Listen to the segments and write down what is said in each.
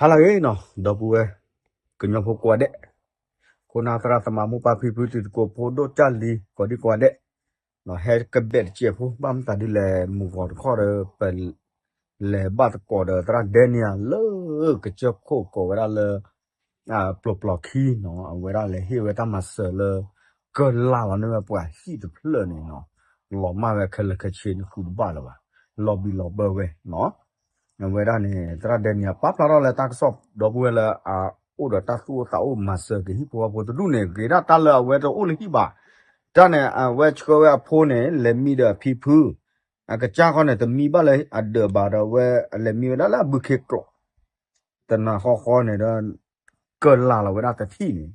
ဟါလၢအဂ့ၤနီၤ ဒီပုၢ်ဝဲၢ် ကညီဖိကိးဂၤဒဲး, ခိၣ်နၢ်သရၣ်သမါမိၢ်ပၢ်ဖံဖုတံၤသကိးဖိဒိၣ်ကၢ်လံၤကိးဒံကိးဂၤဒဲး, ဟဲကဘဲးတစဲးဖိ ဘၣ်မတၤဒ်လဲၣ် မုၢ်ဂီၤတခီဒီး ပ လဲၤဘၣ်သကိးဒီးသရၣ်ဒဲနံယၤလၢကစၢၢ်ခိၣ်ကိးဝဲဒၣ်လၢ ပျီပျီခံနီၤ, အဝဲဒၣ်လဲၤဟ့ၣ်ဝဲတၢ်မၤစၢၤလၢ ကလၤလီၤန့ၢ်ဝဲပှၤဟံၣ်တဖျၢၣ်န့ၣ်နီၤ, လီၤမၢ်ဝဲခဲလၢာ်ခဲဆ့န့ၣ်ဃုတဘၣ်လၢၤဘၣ်, လီၤဘံလီၤဘၢဝဲနီၤ. အဝဲဒၣ်န့ၣ် သရၣ်ဒဲနံယၤပာ်ဖျါထီၣ်လၢတၢ်ကစီၣ်ဒီပုၢ်ဝဲၢ်လၢအအိၣ်ဒီးတၢ်သူၣ်အိၣ်သးအိၣ်မၤစၢၤက့ၤဟံၣ်ဖိဃီဖိတဒူၣ်န့ၣ် ဂ့ၤဒၣ်တၢ်လၢအဝဲတအိၣ်လၢဟံၣ်ဘၣ်, တၢ်န့ၣ် အဝဲဆှၢဝဲအဖိန့ၣ် လဲၤမံဒီးအဖံဖု အကစၢ်ခီန့ၣ် တမံဘၣ်လၢအဒၢးဘၣ်ဒီး အဝဲလဲၤမံဝဲဒၣ်လၢအဘုခ့ကျိး, တနၤဃီဃီန့ၣ်ဒီး ကလၤလီၤဝဲဒၣ်တထံၣ်န့ၣ်,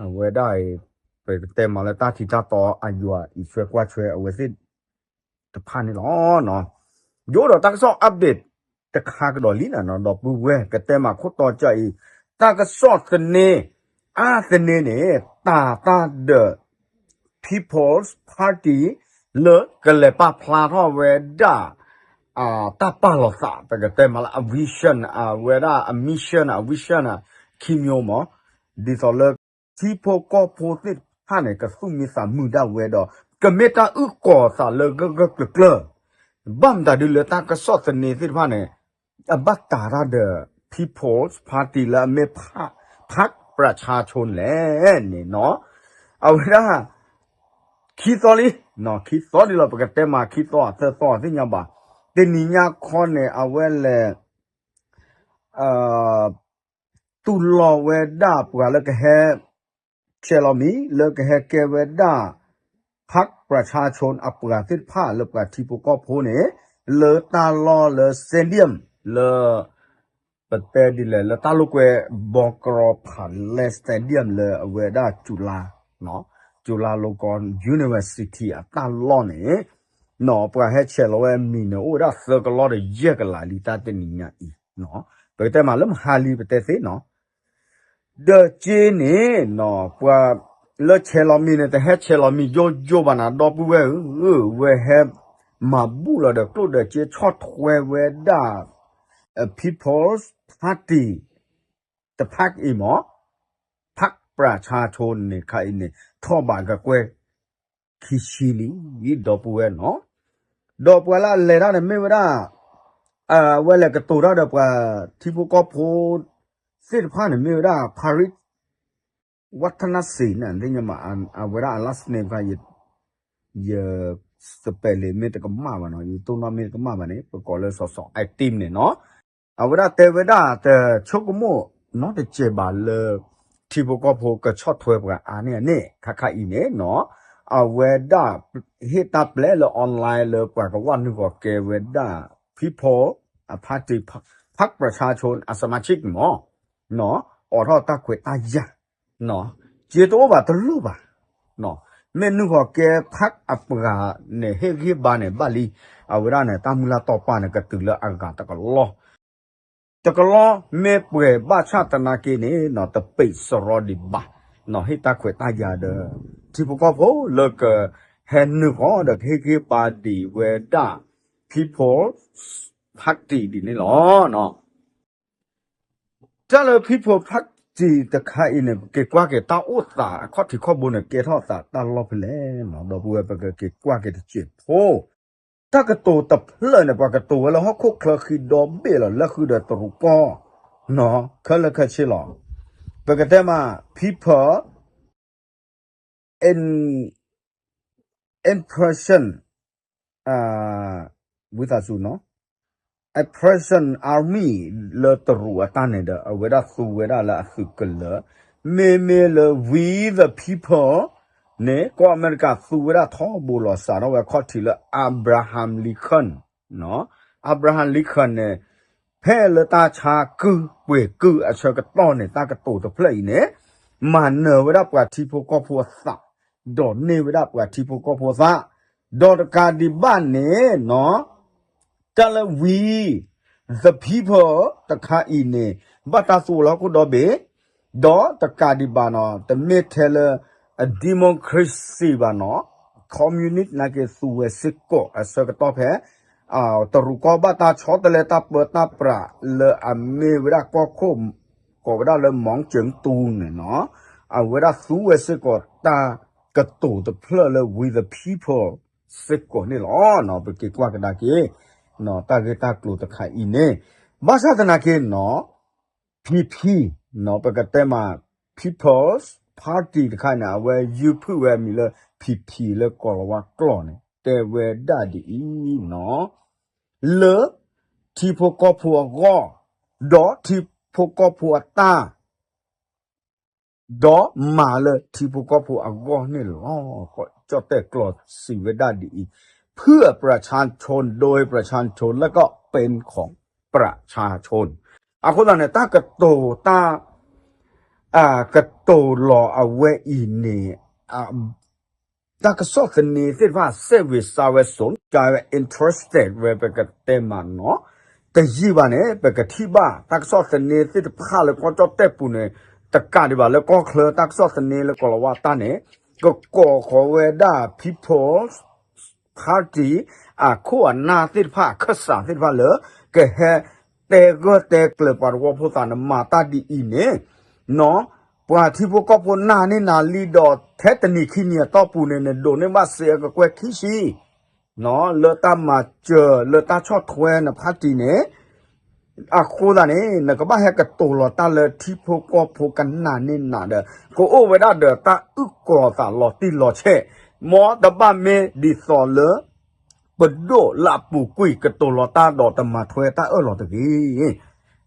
အဝဲဒၣ်အံၤ ပကတဲမးလၢတၢ်ထံးတၢ်တီအယွၤအံးဆွဲကွၢ်ဆွဲအဝဲသ့ၣ်တဖၣ်န့ၣ်လီၤ. ယအိၣ်ဒီးတၢ်ကစီၣ် update တခါကဒီးလံနီၤ, ဒီပုၢ်ဝဲၢ်ကတဲမးခိၣ်တီကၢအံၤ, တၢ်ကစီၣ်သန့ အါသန့န့ၣ် တၢ်တၢ်ဒီး People's Party လၢကလဲၤပာ်ဖျါထီၣ်ဝဲဒၣ် တၢ်ပာ်လီၤသး ပကတဲမးလၢအ vision အဝဲဒၣ်အ mission အ vision ခံမျိုးမး, ဒ်သိးလၢ ထံဖိကီၢ်ဖိသ့ၣ်တဖၣ်န့ၣ် ကသူၣ်မံသးမုာ်ဒၣ်ဝဲဒီး ကမ့ၢ်တၢ်အုၣ်ကီၤသးလၢဂၢၢ်ဂၢၢ်ကျၢၤကျၢၤ, ဘၣ်မတၤဒ်လၢတၢ်ကစီၣ်သန့သ့ၣ်တဖၣ်န့ၣ် အဘၣ်တၢ်တၢ်ဒီး People's Party လၢအမ့ၢ် พรรคประชาชน လဲၣ်န့ၣ်နီၤ, အဝဲဒၣ် ခံသီလံ, ခံသီဒ်လီၤ ပကတဲမးခံသီသၢသီသ့ၣ်ညါဘၣ်, တနံၤညါခီန့ၣ် အဝဲလဲၤ တူၢ်လိာ်ဝဲဒၣ်ပှၤလၢကဟဲ ဆဲးလီၤမံၤ လၢကဟဲကဲဝဲဒၣ် พรรคประชาชน အပှၤသ့ၣ်တဖၣ်လၢပှၤထံဖိကီၢ်ဖိန့ၣ် လၢတၢ်လီၢ်လၢ stadium လၢ ပတဲဒ်လဲၣ် လၢတၢ်လိာ်ကွဲ ဘီကရီဖးလဲ stadium လၢအဝဲဒၣ် จุฬา จุฬาลงกรณ์ University အတၢ်လီၢ်န့ၣ် ပှၤဟဲဆဲးလီၤဝဲမံၤန့ၣ် အိၣ်ဝဲဒၣ်သၢကလီၢ်ဒီးယဲၢ်ကလးလံ တၢ်တနံၤညါအံၤ, ပကတဲမးလၢမဟါလံ ပတဲသ့နီၤ ဒီးက့န့ၣ် ပှၤလၢဆဲးလီၤမံၤန့ၣ် တဟဲဆဲးလီၤမံၤယိယိဘၣ်နၤ ဒီပုၢ်ဝဲၢ်ဧၢ, ဝဲဟဲမၤဘူၣ်လီၤဒီးကျိၣ်ဒီးစ့ဆီၣ်ထွဲဝဲဒၣ် People's Party တဖၣ်အံၤမး พรรคประชาชน န့ၣ်ခါအံၤန့ၣ် ထီၣ်ဘးကကွဲၢ် ခံဆံလံ ဒီပုၢ်ဝဲၢ်နီၤ, ဒီးပှၤလၢအလဲၤတၢ်န့ၣ်မ့ၢ်ဝဲဒၣ် အဝဲလဲၤကတိၤတၢ်ဒီးပှၤထံဖိကီၢ်ဖိသ့ၣ်တဖၣ်န့ၣ်မ့ၢ်ဝဲဒၣ် Paris ဝါထနၣ်စံ န့ၣ် သ့ၣ်ညါမး အဝဲဒၣ်အ last name ခါ ယ spelling မ့ၢ်တကမၣ်ဘၣ်နီၤ ယတိၢ်နီၣ်မ့ၢ်တကမၣ်ဘၣ်န့ၣ် ပကိးလၢစီၤစီၤ item န့ၣ်နီၤ, အဝဲဒၣ်တဲဝဲဒၣ်တဆိကမိၣ်နီတစဲးဘၣ်လၢ ထံဖိကီၢ်ဖိကဆီၣ်ထွဲပှၤအါန့ၢ်အန့ၣ် ခါခါအံၤန့ၣ်နီၤ, အဝဲဒၣ်ဟ့ၣ်တၢ်ပျဲလၢ online လၢပှၤကဝၢ်နုာ်ဃီၤကဲဝဲဒၣ် People အ party พรรคประชาชน အ สมาชิก မး အိးထီၣ်တၢ်ခွဲးတၢ်ယာ် က့တအိၣ်ဘၣ်တလိၣ်ဘၣ်, မ့ၢ်နုာ်ဃီၤကဲ park အပှၤန့ၣ် ဟ့ၣ်ဂံၢ်ဘါန့ၣ် ဘၣ်လံ, အဝဲဒၣ်န့ၣ် တၢ်မုၢ်လၢ်တီပာ်န့ၣ် ကတုၤလၢအဂၤတကလီၢ်, တကလီၢ်မ့ၢ်ပှဲၤဘၣ်ဆၣ်သနာ်က့န့ၣ် တပ့ၤစရီဒံးဘၣ်, ဟ့ၣ်တၢ်ခွဲးတၢ်ယာ်ဒီး ထံဖိကီၢ်ဖိလၢက ဟဲနုာ်ဃီၤဒီးကဟ့ၣ်ဂံၢ်ဘါဒံးဝဲဒၣ် People Party ဒ်န့ၣ်လီၤ. တၢ်လၢ People Party တခါအံၤန့ၣ် ပက့ၤကွၢ်က့ၤတၢ်အိၣ်သးအခီၣ်ထံးခီၣ်ဘိန့ၣ် ကဲထီၣ်သးတၢ်လီၢ်ဖဲလဲၣ်နီၤ, ဒီပုၢ်ဝဲၢ် ပကက့ၤကွၢ်က့ၤတစဲးဖိ, တၢ်ကတိၤတဖျၢၣ်န့ၣ် ပှၤကတိၤဝဲလၢဟီၣ်ခိၣ်ချၢဃံဒီဘ့ၣ်လီၤ လၢဃုာ်ဒီးတရူးကီၢ် ခဲလၢာ်ခဲဆ့လီၤ. ပကတဲမး People in impression ဝံသးစူၤနီၤ, Operation Army လၢတရူးအတၢ်န့ၣ်ဒီး အဝဲဒၣ်သူဝဲဒၣ်လၢအသုးကလၢၤ, မ့မ့ၢ်လၢ We the People န့ၣ် ကီၢ်အမဲရကၤသူဝဲဒၣ်ထီဘိလီၤ စးထီၣ်ဝဲခီၣ်ထံးလၢ Abraham Lincoln, Abraham Lincoln န့ၣ် ဖဲလၢတၢ်ဆါကုၢ်ပှဲၤကုၢ်အဆၢကတီၢ်န့ၣ် တၢ်ကတိၤတဖျၢၣ်အံၤန့ၣ် မၤနၢၤဝဲဒၣ်ပှၤထံဖိကီၢ်ဖိအသး, ဒိးန့ၢ်ဝဲဒၣ်ပှၤထံဖိကီၢ်ဖိအသး, ဒီးတကးဒံးဘၣ်န့ၣ်နီၤ တၢ်လၢ We the People တခါအံၤန့ၣ် ဘၣ်တၢ်သူဝဲလၢဟီၣ်ခိၣ်ဒီဘ့ၣ်, ဒီးတကးဒံးဘၣ်နီၤ တမ့ၢ်ထဲလၢ democracy ဘၣ်နီၤ, communist နာ်က့သူဝဲစ့ၢ်ကီးအဆၢကတီၢ်ဖဲ တရူးကီၢ်ဘၣ်တၢ်ဆီတလဲတၢ်ပၢတၢ်ပြးလၢအမ့ၢ်ဝဲဒၣ်ကီၢ်ခိၣ် ကိးဝဲဒၣ်လၢ မီၣ်ကၠိၣ်တူၣ်န့ၣ်နီၤ, အဝဲဒၣ်သူဝဲစ့ၢ်ကီးတၢ်ကတိၤတဖျၢၣ်လၢ We the People စ့ၢ်ကီးန့ၣ်လီၤ. ပက့ၤကွၢ်ကဒါက့ၤ တၢ်ဂ့ၢ်တၢ်ကျိၤတခါအံၤန့ၣ် ဘၣ်ဆၣ်သနာ်က့နီၤ ဖံဖံ ပကတဲမး People's Party တခါန့ၣ် အဝဲယုၢ်ဖုၣ်ဝဲအမံၤလၢ ဖံဖံ လၢကိၤလၤဝါကျိာ်န့ၣ် တဲဝဲဒၣ်ဒ်အံၤနီၤ, လၢထံဖိကီၢ်ဖိအဂီၢ်, ဒီးထံဖိကီၢ်ဖိအတၢ် ဒီးမၤလၢထံဖိကီၢ်ဖိအဂီၢ်န့ၣ်လီၤ. ကၠီၣ်တဲၣ်ကျိာ်စံးဝဲဒၣ်ဒ်အံၤ, ဖုအပြၢၣ်ဆါဆိၣ် ဒိအပြၢၣ်ဆါဆိၣ် လၢကီၢ်ပ့ၣ်ခီၣ်ပြၢၣ်ဆါဆိၣ်, အဃိသတးန့ၣ် တၢ်ကတိၤတၢ် ကတိၤလီၤအဝဲအံၤန့ၣ် တၢ်ကစီၣ်သန့သ့ၣ်တဖၣ် စဲးဝံၤစါဝဲ စူၣ်ကါဝဲ interested ဝဲ ပကတဲမးနီၤ, တယံာ်ဘၣ်န့ၣ် ပကထံၣ်ဘၣ် တၢ်ကစီၣ်သန့သ့ၣ်တဖၣ်လၢကီၢ်ကၠီၣ်တဲၣ်ပူၤန့ၣ် တကးဒံးဘၣ်လၢကီၢ်ချၢ တၢ်ကစီၣ်သန့လၢကိၤလၤဝါတၢ်န့ၣ် ကကိးဃီၤဝဲဒၣ် People's Party အခိၣ်အနၢ်သ့ၣ်တဖၣ် အခၢၣ်စးသ့ၣ်တဖၣ်လၢ ကဟဲတဲဂၢၢ်တဲကျၢၤပှၤတဝၢဖိသးန့ၣ် မၤတၢ်ဒ်အံၤန့ၣ် နီၤ, ပှၤထံဖိကီၢ်ဖိနာ်န့ၢ်နၤလံဒီး ထဲတနံၤခံနံၤအတီၢ်ပူၤန့ၣ် နဒိးန့ၢ်ဘၣ်စ့အကကွဲၢ်ခံဆံ လၢတၢ်မၤစၢၤ လၢတၢ်ဆီၣ်ထွဲန party န့ၣ် အဃိသတးန့ၣ် နကဘၣ်ဟဲကတိၤလီၤတၢ်လၢထံဖိကီၢ်ဖိကနာ်န့ၢ်နၤဒီး ကအိၣ်ဝဲဒၣ်ဒီးတၢ်အုၣ်ကီၤသးလီၤတံၢ်လီၤဆဲး, မ်တဘၣ်မ့ၢ်ဒ်သိးလၢ ပဒိၣ်လၢအပူၤကွံာ်ကတိၤလီၤတၢ်ဒီးတမၤထွဲတၢ်အၢၣ်လီၤတဂ့ၤ.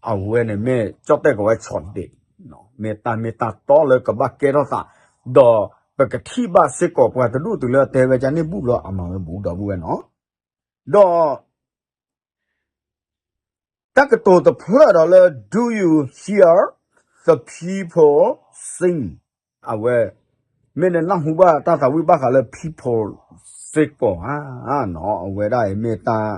အဝဲန့ၣ်မ့ၢ်ကၠီၣ်တဲၣ်ကဝဲဆီၣ်ဒ့း, မ့ၢ်တၢ်မ့ၢ်တၢ်တီလၢကဘၣ်ကဲထီၣ်သး, ဒီးပကထံၣ်ဘၣ်စ့ၢ်ကီးပှၤတဒူၣ်တုၤလၢအတဲဝဲကန့ၣ်ဘူၣ်ဘျီအမၤဝဲဘူးဒီပုၢ်ဝဲၢ်နီၤ, ဒီး တၢ်ကတိၤတဖျၢၣ်ဒီးလၢ Do you hear the people sing? အဝဲ မ့ၢ်နနၢ်ဟူဘၣ်တၢ်သးဝံၣ်ဘၣ်ဃးလၢ people စ့ၢ်ကီးဧါနီၤ, အဝဲဒၣ်အံၤမ့ၢ်တၢ်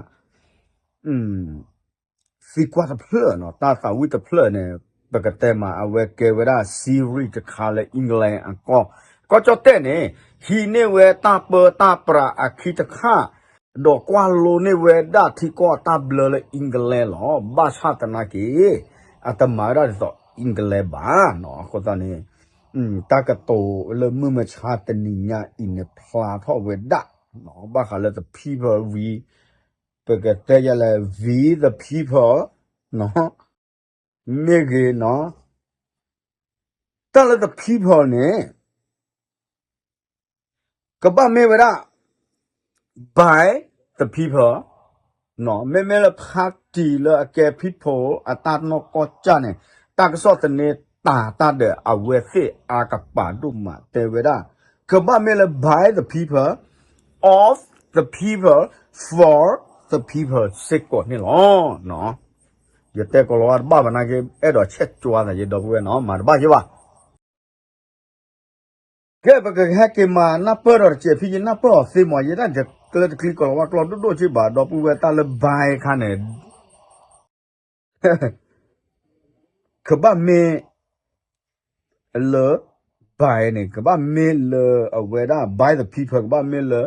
သံကွၢ်တဖျၢၣ်နီၤ, တၢ်သးဝံၣ်တဖျၢၣ်န့ၣ် ပကတဲမး အဝဲကဲဝဲဒၣ် series တခါလၢ England အကီၢ်, ကီၢ်ကၠီၣ်တဲၣ်န့ၣ် ဟံးန့ၢ်ဝဲတၢ်ပၢတၢ်ပြးအခံတခါ ဒီးကွၢ်လိန့ၢ်ဝဲဒၣ်ထံကီၢ်အတၢ်ဘျၢလၢ England လီၤ. ဘၣ်ဆၣ်သနာ်က့ အတမၤဝဲဒၣ်ဒ်သိး England ဘၣ်နီၤ, အဃိသတးန့ၣ် တၢ်ကတိၤလၢမုၢ်မဆါတနံၤညါအံၤန့ၣ် ဖျါထီၣ်ဝဲဒၣ် ဘၣ်ဃးလၢ the people we ပကတဲယလဲၣ် we the people နီၤ, မ့ၢ်ဂ့ၤနီၤ, တၢ်လၢ the people န့ၣ် ကဘၣ်မ့ၢ်ဝဲဒၣ် by the people မ့မ့ၢ်လၢ party လၢအကဲ people အတၢ်နီၢ်ကီၢ်စၢ်န့ၣ် တၢ်ကစီၣ်သန့တၢ်တၢ်ဒီးအဝဲသ့ၣ်အါကပၤဒိၣ်မးတဲဝဲဒၣ် ကဘၣ်မ့ၢ်လၢ by the people, of the people, for the people စ့ၢ်ကီးန့ၣ်လီၤ. ယတဲကိးလီၤဝါတဘၣ်ဘၣ်နာ်က့ အဲၣ်ဒိးဆဲးကွၢ်သးယဒီပုၢ်ဝဲၢ်နီၤ, မၤတဘၣ်ယဲဘၣ်. ကဲ ပကဟဲက့ၤမၤနၢ်ပၢၢ်ဒီးတစဲးဖံ ယနၢ်ပၢၢ်အီၤသ့မး ယဲဒၣ်ကျဲတချံကိးလီၤဝါကျီဒိၣ်ဒိၣ်က့ဘၣ် ဒီပုၢ်ဝဲၢ်တၢ်လၢ by ခါန့ၣ် ကဘၣ်မ့ၢ်လၢ by န့ၣ် ကဘၣ်မ့ၢ်လၢအဝဲဒၣ် by the people ကဘၣ်မ့ၢ်လၢ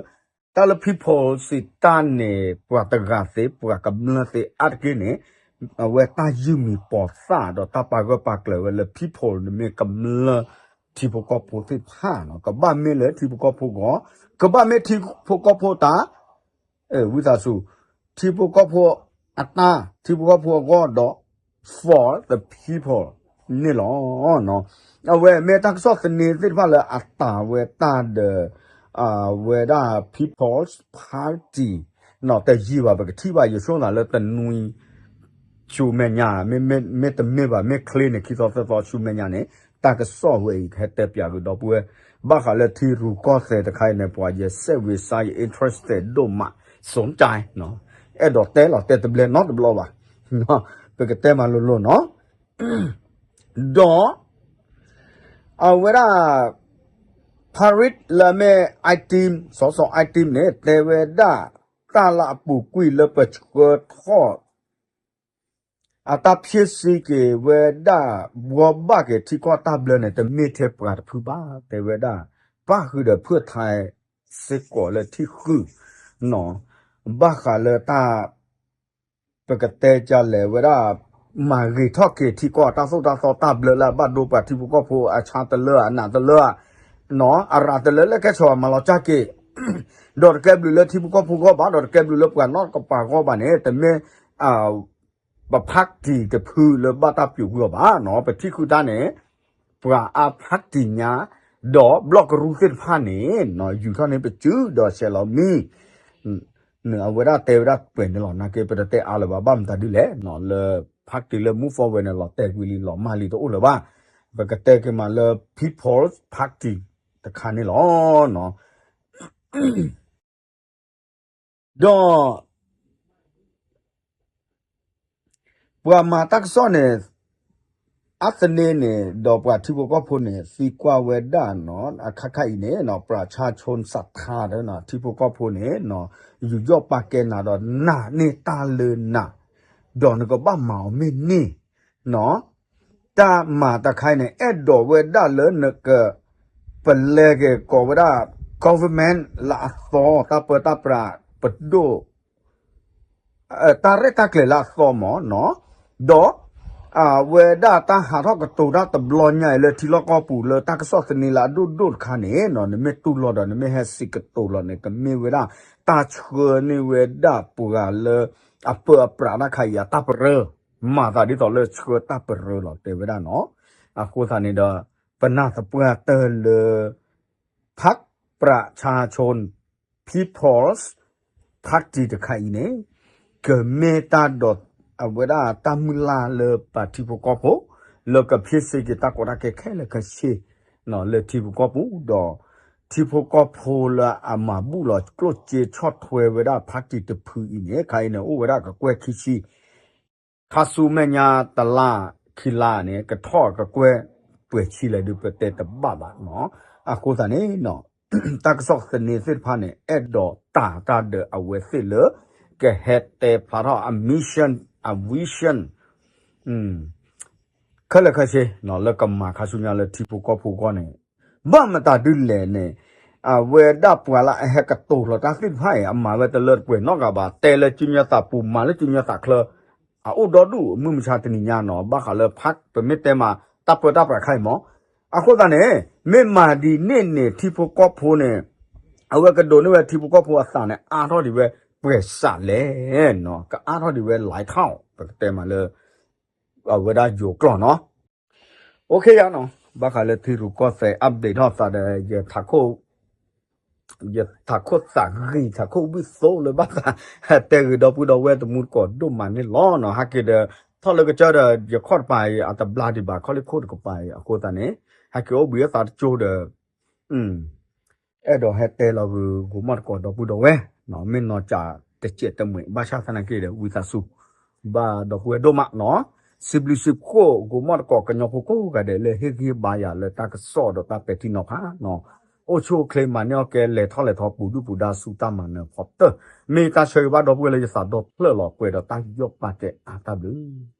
တၢ်လၢ people စံးတၢ်န့ၣ် ပှၤတဂၤသ့ ပှၤကမျၢၢ်သ့အါတက့ၢ်န့ၣ် အဝဲတၢ်ယုၢ်မံၤပိာ်သၣ်ဒီးတၢ်ပာ်ဂၢၢ်ပာ်ကျၢၤဝဲလၢ people န့ၣ်မ့ၢ်ကမျၢၢ်ထံဖိကီၢ်ဖိသ့ၣ်တဖၣ်နီၤ, ကဘၣ်မ့ၢ်လၢထံဖိကီၢ်ဖိဂီၢ်, ကဘၣ်မ့ၢ်ထံဖိကီၢ်ဖိတၢ် ဝံသးစူၤ ထံဖိကီၢ်ဖိအတၢ် ထံဖိကီၢ်ဖိအဂီၢ်ဒီး for the people န့ၣ်လီၤ. အဝဲမ့ၢ်တၢ်ကစီၣ်သန့သ့ၣ်တဖၣ်လၢအတၢ်ဝဲတၢ်ဒီး အဝဲဒၣ် People's Party နီၤ, တယံာ်ဘၣ် ပကထံၣ်ဘၣ်ယဆိကမိၣ်သးလၢတနွံ ဆူမဲာ်ညါ မ့မ့ၢ်တမ့ၢ်ဘၣ် မ့ၢ်ချ့န့ၣ် ခံသီသၢသီဆူမဲာ်ညါန့ၣ် တၢ်ကစီၣ်ဝဲအံၤ ကဟဲတဲပၠးကဒီပုၢ်ဝဲၢ် ဘၣ်ဃးလၢထံရူၢ်ကီၢ်သဲးတခါအံၤန့ၣ် ပှၤယစဲးဝံၤစါယ interested ဒိၣ်မး စူၣ်ကါ အဲၣ်ဒိးတဲလီၤတဲတဘျဲနီတဘျီဘၣ်, ပကတဲမးလိၤလိၤနီၤ, ဒီး အဝဲဒၣ် Paris လၢအမ့ၢ် I team စီၤစီၤ I team န့ၣ် တဲဝဲဒၣ် တၢ်လၢအပူၤကွံာ်လၢပဆှၢထီၣ် အတၢ်ဖံးစ့က့ၤဝဲဒၣ် ဘှီဘၣ်က့ၤထံကီၢ်တၢ်ဘျၢန့ၣ် တမ့ၢ်ထဲပှၤတဖုဘၣ် တဲဝဲဒၣ် ပၣ်ဃုာ်ဒီးဖုၣ်ထါစ့ၢ်ကီးလၢထံၣ်ဃုာ်နီၤ, ဘၣ်ဃးလၢတၢ် ပကတဲကလဲၤဝဲဒၣ် မၤဂ့ၤထီၣ်က့ၤထံကီၢ်တၢ်သိၣ်တၢ်သီတၢ်ဘျၢလၢအဘၣ်ဒိပှၤထံဖိကီၢ်ဖိအဆါတလၢအနးတလၢ နီၤ အရၤတလၢလၢကဲဆီၣ်မၤလီၤကၢ်က့ၤ ဒီးတကဲဘျုးလၢထံဖိကီၢ်ဖိဂီၢ်ဘၣ် ဒီးတကဲဘျုးလၢပှၤနီၢ်ကပၤဂီၢ်ဘၣ်န့ၣ် တမ့ၢ် ပဖးတံၢ်တဖုလၢဘၣ်တၢ်ပျိးကွံာ်အီၤဘၣ်နီၤ ပထံၣ်ဃုာ်တၢ်န့ၣ် ပှၤအါဖးတံၢ်ညါ ဒီးဘျီၣ်ကရူၢ်သ့ၣ်တဖၣ်န့ၣ် ယူာ်ထီၣ်န့ၢ်ပစုဒီးဆဲးလီၤမံ အဝဲဒၣ်တဲဝဲဒၣ်ပှဲၤန့ၣ်လီၤ နာ်က့ပတတဲအါလၢၤဘၣ် ဘၣ်မတၤဒ်လဲၣ် လၢဖးတံၢ်လၢ move forward န့ၣ် လီၤတဲာ်ကွံာ်လံ လီၤမၢ်လံတအိၣ်လၢၤဘၣ် ပကတဲက့ၤမးလၢ People's Party တခါန့ၣ်လီၤ. ဒီး ပှၤမၤတၢ်ကစီၣ်န့ၣ် အါသန့န့ၣ် ဒီးပှၤထံဖိကီၢ်ဖိန့ၣ် သံကွၢ်ဝဲဒၣ်နီၤ အခါခါအံၤန့ၣ်နီၤ ပြၤဆါဆိၣ်စးထါ ထံဖိကီၢ်ဖိန့ၣ်နီၤ ယူးယီၣ်ပာ်ကဲနၤဒီးနၤန့ၢ်တၢ်လၢနၤ ဒီးနကဘၣ်မၤအီၤမ့ၢ်န့ၢ်နီၤ တၢ်မၤတခါအံၤန့ၣ် အဲၣ်ဒိးဝဲဒၣ်လၢနက ပလဲၤက့ၤကိးဝဲဒၣ် government လၢအသီ တၢ်ပၢတၢ်ပြး ပဒိၣ် တၢ်ရဲၣ်တၢ်ကျဲၤလၢအသီမးနီၤ ဒီး အဝဲဒၣ်တၢ်ဟးထီၣ်ကတိၤတၢ်တဘျီညါအံၤလၢထံလီၢ်ကီၢ်ပူၤလၢတၢ်ကစီၣ်သန့လၢအဒိၣ်ဒိၣ်တခါန့ၣ်နီၤ နမ့ၢ်တူၢ်လိာ်ဒီးနမ့ၢ်ဟဲစံးကတိၤလီၤန့ၣ် ကမ့ၢ်ဝဲဒၣ် တၢ်ဆှၢန့ၢ်ဝဲဒၣ်ပှၤလၢ အပၢအပြးတၢ်ခါအံၤအတၢ်ပရၢ မၤသးဒ်သိးလၢဆှၢတၢ်ပရၢလီၤ တဲဝဲဒၣ်နီၤ အဃိသတးန့ၣ်ဒီး ပနၢ်သပှၢ်တၢၢ်လၢ ဖးပြၤဆါဆိၣ် People's Party တခါအံၤန့ၣ် ကမ့ၢ်တၢ်ဒီး အဝဲဒၣ်တၢ်မုၢ်လၢ်လၢပှၤထံဖိကီၢ်ဖိ လၢကဖ့စ့က့ၤတၢ်ကီတၢ်ခဲခဲလၢာ်ခဲဆ့ လၢထံဖိကီၢ်ဖိဒီး ထံဖိကီၢ်ဖိလၢအမၤဘူၣ်လီၤကျိၣ်စ့ဆီၣ်ထွဲဝဲဒၣ် party တဖုအံၤန့ၣ် ခါအံၤန့ၣ် အိၣ်ဝဲဒၣ်ကကွဲၢ်ခံဆံ ခါဆူမဲာ်ညါတလါခံလါန့ၣ် ကထီၣ်ကကွဲၢ်ပှဲၤဆံလဲၣ်ဒုးပတဲတဘၣ်ဘၣ်နီၤ အဃိသတးန့ၣ် တၢ်ကစီၣ်သန့သ့ၣ်တဖၣ်န့ၣ် အဲၣ်ဒိးတၢ်တၢ်ဒီးအဝဲသ့ၣ်လၢ ကဟဲတဲဖျါထီၣ်အ mission အ vision ခဲလၢာ်ခဲဆ့ လၢကမၤခါဆူညါလၢထံဖိကီၢ်ဖိအဂီၢ်န့ၣ် ဘၣ်မတၤဒ်လဲၣ်န့ၣ် အဝဲဒၣ်ပှၤလၢအဟဲကတိၤလီၤတၢ်သ့ၣ်တဖၣ်အံၤ အမၤဝဲတလၢတပှဲၤနီတဂၤဘၣ် တဲလၢကညီသးပူၤ မၤလၢကညီသးချၢ အအိၣ်ဒီဒူၣ်မုၢ်မဆါတနံၤညါနီၤ ဘၣ်ဃးလၢဖး ပမ့ၢ်တဲမး တၢ်ပၢတၢ်ပြးခါအံၤမး အဃိသတးန့ၣ် မ့ၢ်မၤဒ်န့ၣ်န့ၣ် ထံဖိကီၢ်ဖိန့ၣ် အဝဲကဒိးန့ၢ်ဝဲထံဖိကီၢ်ဖိအသးန့ၣ် အါထီၣ်ဒံးဝဲပှဲၤစးလဲၣ်နီၤ ကအါထီၣ်ဒံးဝဲလၢထီၣ် ပကတဲမးလၢ အဝဲဒၣ်ယိၤကျိာ်နီၤ OK ယါနီၤ ဘၣ်ဃးလၢထံရူၢ်ကီၢ်သဲး update ထီၣ်သးဒီး ယထးခိၣ်သးဂံၢ် ထးခိၣ်ဝံၣ်သိလၢဘၣ်သး တဲဂ့ၤဒီပုၢ်ဒီဝဲၢ်တမူတကိးဒိၣ်မးန့ၣ်လီၤနီၤ ဟဲက့ၤဒီး ထီၣ်လၢကစၢၢ်ဒီး ယခီၣ်တပၤအံၤ အတဘျါဒံးဘၣ် ခီလ့ၢ်ခိၣ်တကပၤအံၤ အဃိသတးန့ၣ် ဟဲက့ၤအိၣ်ဘှံးအသးတကၠိဒီး အဲၣ်ဒိးဟဲတဲလီၤဂုာ် ဂိၤမီၣ်တကိးဒီပုၢ်ဒီဝဲၢ် မ့ၢ်နီၢ်ကၠးတစဲးတမှဲး ဘၣ်ဆၣ်သနာ်က့ဒီး ဝံသးစူၤ ဘၣ်ဒီပုၢ်ဝဲၢ်ဒိၣ်မးနီၤ စံးဘျုးစံးဖှိၣ် ဂိၤမီၣ်တကိးကညီဖိကိးဂၤဒဲးလၢဟ့ၣ်ဂံၢ်ဘါယၤလၢတၢ်ကစီၣ်ဒီးတၢ်ပဲာ်ထံနီၤဖးနီၤ အိၣ်ဆူၣ်အိၣ်ချ့မၤန့ၢ်အီၣ်ကဲ လဲၤထီၣ်လဲၤထီပူၤဒုၣ်ပူၤဒါဆူတၢ်မၤနၢၤဖီတၢၢ် မ့ၢ်တၢ်ဆၢဂ့ၤဘၣ်ဒီပုၢ်ဝဲၢ်လၢယသးဒီဖျၢၣ်လီၤ ပှဲၤဒီးတၢ်ယူးယီၣ်ပာ်ကဲအါတၢ်ဘျုး